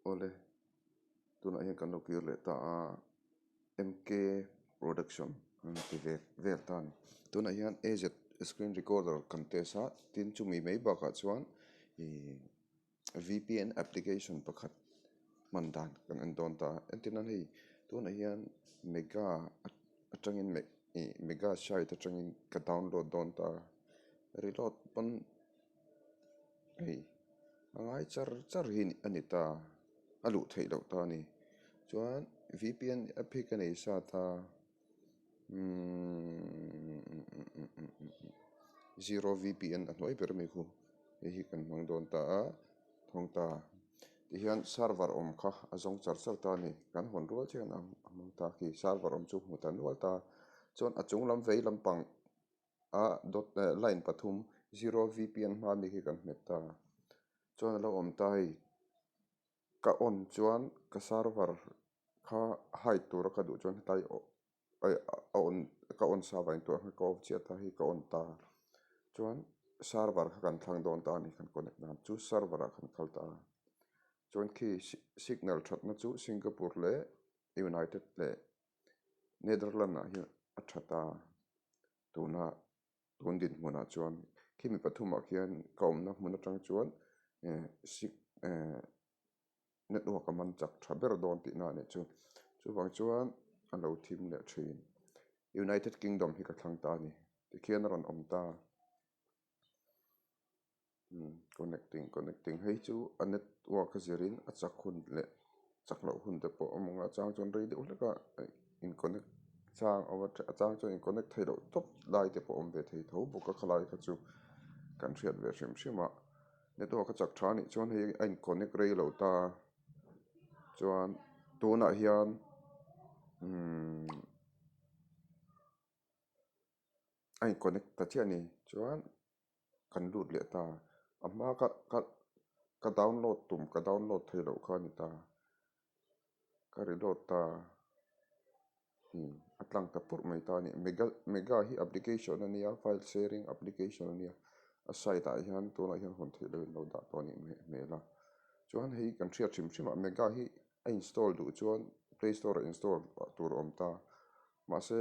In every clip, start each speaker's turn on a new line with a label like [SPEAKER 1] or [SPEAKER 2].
[SPEAKER 1] Awle, tunah hian kan lo kir leh ta a, MK production an ti ve vel ta a ni. Tunah hian AZ screen recorder kan test a, tin chumi mai bakah chuan ih VPN application pakhat hman dan kan en dawn ta a. Entir nan hei tunah hian mega atangin ih mega site atangin ka download dawn ta a, reload pawn hei. A ngai char char hi a ni ta, a luh theih loh ta a ni. Chuan VPN app hi ka nei sat a, umm zero VPN a hnuai ber mai khu hei hi kan hmang dawn ta a, thawng ta. Tihian server awm kha a zawng char char ta a ni, kan hawn rual chian a hmang ta khi server awm chu hmu ta nual ta. Chuan a chung lam vei lampang. a dot eh line pathum zero vpn hma mi khi kan hmet ta chuan a lo awm ta hei ka on chuan ka server kha hide tura ka duh chuan hetlai a on ka on sa vang tur kha ka off chiah ta hei ka on ta chuan server kha kan thlang dawn ta a ni kan connect nan chu server ah kan kal ta a chuan khi signal thatna chu Singapore leh United leh Netherland ah hian a tha ta tuna tun dinhmunah chuan khimi pathumah khian ka awmna hmun atang chuan eh sik eh network a man chak tha ber dawn tihna a nih chu chuvang chuan a lo thim leh thin United Kingdom hi ka thlang ta a ni tikhian a rawn awm ta. Connecting connecting hei chu a network a zirin a chak hun leh chak loh hun te pawh a awm ang a a chang chuan rei deuh hlek a in connect chang a awm a a chang chuan in connect theih loh tawp lai te pawh a awm ve thei tho bawk a khalai kha chu kan hriat ve hrim hrim a network a chak tha anih chuan hei a in connect rei lo ta chuan tunah hian umm. A in connect ta chiah a ni chuan kan lut leh ta a hma ka ka ka download tum ka download theih loh kha a ni ta ka reload ta umm a tlang ta purh mai ta a ni mega mega hi application a nia file sharing application a nia a side ah hian tunah hian hawn theih loh in lo dah tawh a nih hmel a chuan hei kan hriat hrim hrim ah mega hi a install duh chuan play store ah install tur a awm ta mahse.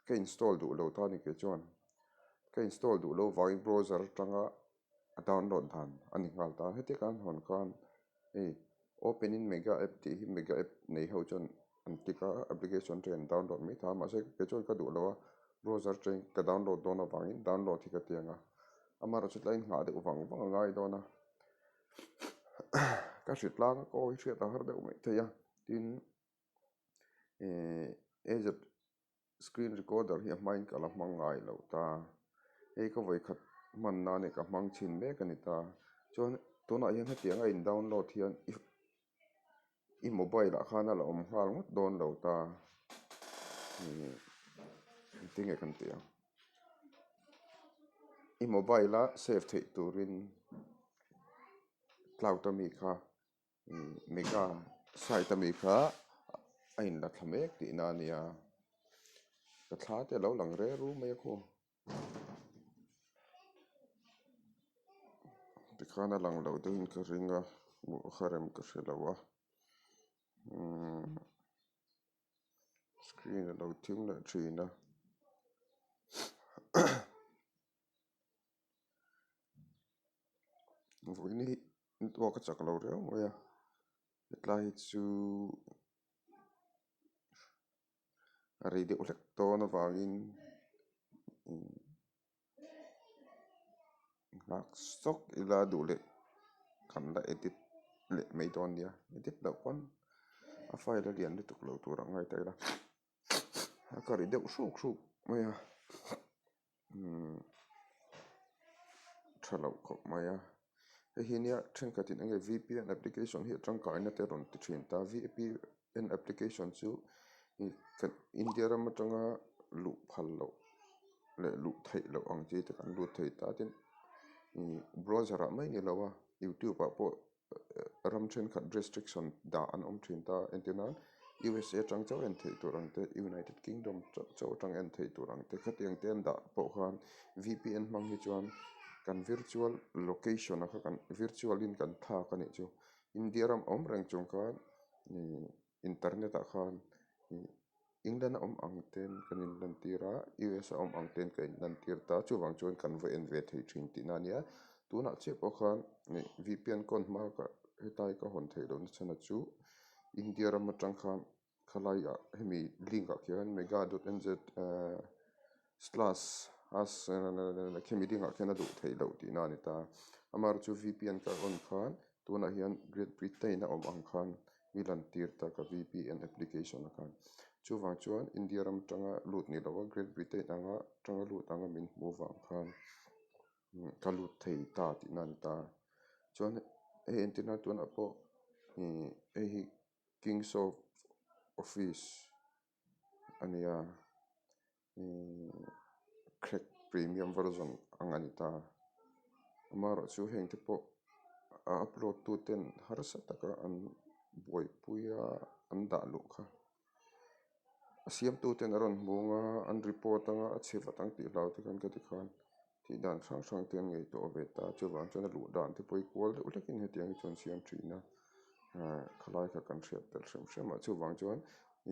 [SPEAKER 1] Ka install duh lo ta a ni kei chuan ka install duh loh vangin browser atanga a download dan a ni nghal ta. Heti kan hawn khan hei open in mega app tih hi mega app nei ho chuan an click a application atangin an download mai ta a mahse kei chuan ka duh lo a browser atangin ka download dawn avangin download hi ka ti ang a amaherawhchu tlai in nghah deuh vang vang a ngai dawn a ka hrilh tlang a ka aw hi hriat a har deuh mai thei a tin. Ehh AZ screen recorder hi a hmain ka la hmang ngai lo ta hei ka vawikhat hman nan ka hmang chhin mek a ni ta chuan tunah hian hetiang a in download hian i mobile ah khan a la awm nghal ngawt dawn lo ta ihh engtin nge kan tih ang i mobile a save theih turin cloud ami kha. Mega site ami kha a in la thla mek tihna a nia ka thla te a lo lang reng ru mai a khaw tikhan a lang lo deuhin ka ring a hmuh kha rem ka hre lo a umm screen a lo thim leh thin a. Vawiin hi network a chak lo riau mai a hetlai hi chu a rei deuh hlek dawn avangin nghak sawk ila duh leh kan la edit leh mai dawn nia edit loh pawn a file a lian lutuk lo tur ang ngai ta ila a ka ri deuh hruk hruk mai a. Umm tha loh khawp mai a hei hi nia thenkhatin enge vpn application hi a tangkaina te rawn ti thin ta vpn application chu ih India ram atanga luh phal loh leh luh theih loh ang chi te kan lut thei ta tin ih browser ah mai ni lo a youtube ah pawh. Ram thenkhat restriction dah an awm thin ta entir nan USA atang chauh en theih tur ang te United Kingdom chauh atang en theih tur ang te khatiang te an dah pawh khan vpn hmang hi chuan kan virtual location a kha kan virtual in kan thlak a nih chu. India ram awm reng chung khan ih internet ah khan ih England a awm ang ten kan in lantir a U S a awm ang ten ka in lantir ta chuvang chuan kan va en ve thei thin tihna a nia tunah chiah pawh khan ih V P N kawn hma ka hetlai ka hawn theih lohna chhan a chu India ram atang khan khalaiah hemi link ah khian mega dot N Z ehh slash hash khemi link ah khian a duh theih loh tihna a ni ta amaherawhchu V P N ka on khan tunah hian Great Britain a awm ang khan mi lantir ta ka V P N application ah khan chuvang chuan India ram atanga lut ni lo a Great Britain anga atanga lut anga min hmuh vang khan ka lut thei ta tihna a ni ta chuan hei entirna tunah pawh ih hei hi. Kingsoft Office a nia ihh crack premium version ang a ni ta amaherawh chu heng te pawh a upload tu ten harsa taka an buaipui a an dah luh kha a siam tu ten a rawn hmu ang a an report ang a a chhe vat ang tih hlau te khan ka ti khan. Tih dan hrang hrang te an ngaihtuah ve ta chuvang chuan a luh dan te pawh hi kual deuh hlekin hetiang hi chuan siam thin a ah khalai kha kan hriat tel hrim hrim a chuvang chuan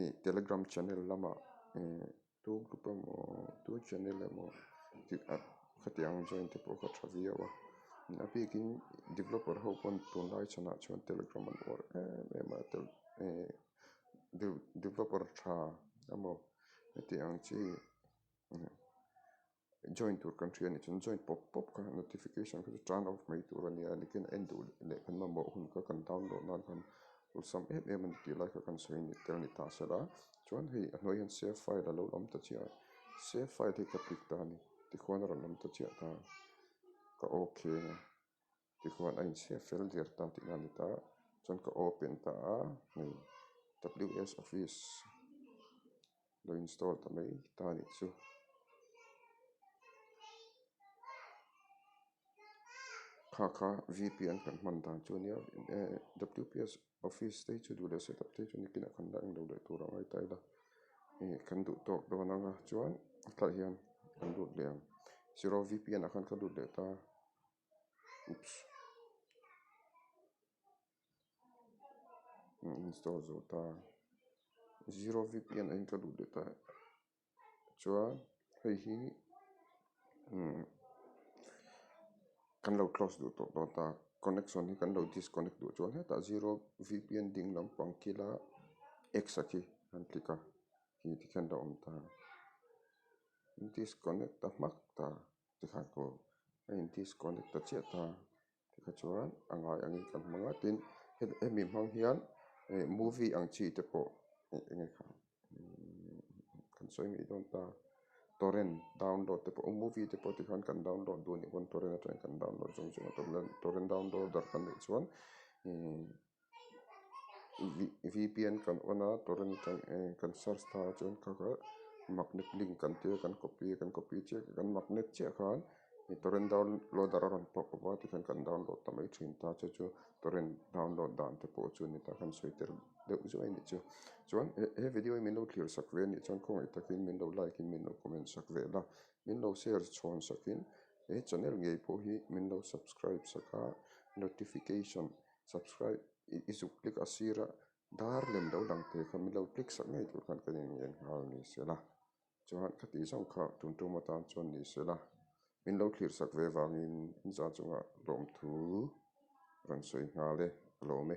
[SPEAKER 1] ih telegram channel lamah ih tu group emaw tu channel emaw tih ah khatiang join te pawh kha tha viau a a bikin developer ho pawn tunlai chhanah chuan telegram an uar em em a tel ih developer tha emaw hetiang chi. Join tur kan hria a nih chuan join pawp pawp kha notification kha chu turn off mai tur a nia nikin en duh leh kan mamawh hun kha kan download nan khan awlsam em em a ni tih lai kha kan sawi ni tel ni ta se la chuan hei a hnuai hian save file a lo awm ta chiah a save file hi ka click ta a ni tikhuan a rawn awm ta chiah ta ka okay a tikhuan a in save fel der ta tihna a ni ta chuan ka open ta a hei W S office. Lo install ta mai ta anih chu. Kha kha V P N kan hman dan chu ania W P S office te hi chu duh leh setup te hi chu nikinah kan la englo leh tur a ngai ta ila ih kan duh tawk dawn anga chuan tlaiah hian kan lut leh ang zero V P N ah khan ka lut leh ta oops. Install zo ta zero V P N a in ka duh leh ta chuan hei hi umm kan lo close duh tawh dawn ta connection hi kan lo disconnect duh chuan hetah zero V P N ding lampang kila x a khi an click a khi tikhian a awm ta disconnect ta hmak ta tikhan aw a in disconnect ta chiah ta. Tikha chuan a ngai angin kan hmang a tin hemi hmang hian ih movie ang chi te pawh ih eng nge kha kan sawi ngei dawn ta torrent download te pawh movie te pawh tikhan kan download duh anih pawn torrent atangin kan download zawng zawng a torrent downloader kan neih chuan ih V P N kan on a torrent atang kan search ta chuan kha kha magnet link kan tia kan copy a kan copy chiah kan magnet chiah khan. Torrent downloader a rawn pawp a tikhian kan download ta mai thin ta chu chu torrent download dan te pawh chu a ni ta kan sawi tel deuh zuai a nih chu chuan he video hi min lo thlir sak ve a nih chuan khawngaih takin min lo like in min lo comment sak ve la min lo share chhawn sakin he channel ngei pawh hi min lo subscribe sak a notification subscribe i zuk click a sir a dar lem lo lang te kha min lo click sak ngei tur khan kan inngen nghal ni sela. Chuan ka tih zawng kha tum tum atan chuan ni se la, min lo thlir sak ve vangin in za chungah lawmthu rawn sawi nghal e, a lawm e.